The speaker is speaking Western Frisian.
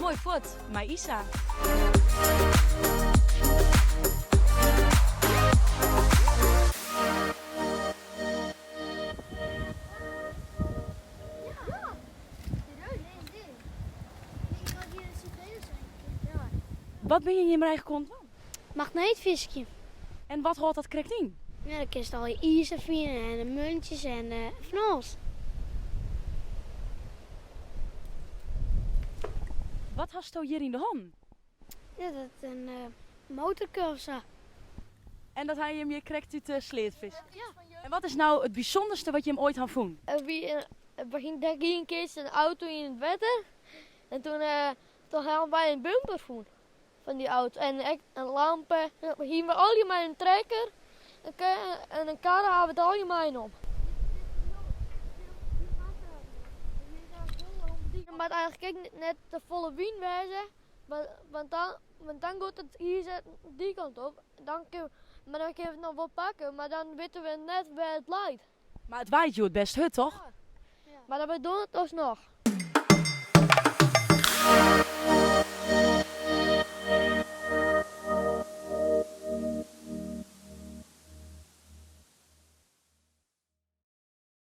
Moai fuort mei Isa. Wat binne jim hjir eigentlik oan it dwaan? Magneetfiskje. En wat hâldt dat krekt yn? Ja, dan kinst al je izer fine en de muntjes en fan alles. Wat hasto hjir yn de hannen? Ja, dat is in motorke of sa. En dat ha jim hjir krekt út de sleat fiske? Ja. En wat is no it bysûnderste wat jim oait ha fûn? Der gie in kear in auto yn it wetter en toen, toen hawwe wy in bumper fûn fan dy auto en ek in lampe. Hiene we allegear mei in trekker en in karre hawwe we it allegear meinommen. Der moat eigentlik ek net te folle wyn wêze, want dan, want dan giet it izer dy kant op. Dan kin, mar dan kinne we it noch wol pakke, mar dan witte we net wêr't it leit. Mar it waait hjoed bêst hurd, toch? Ja, mar we dogge it asnoch.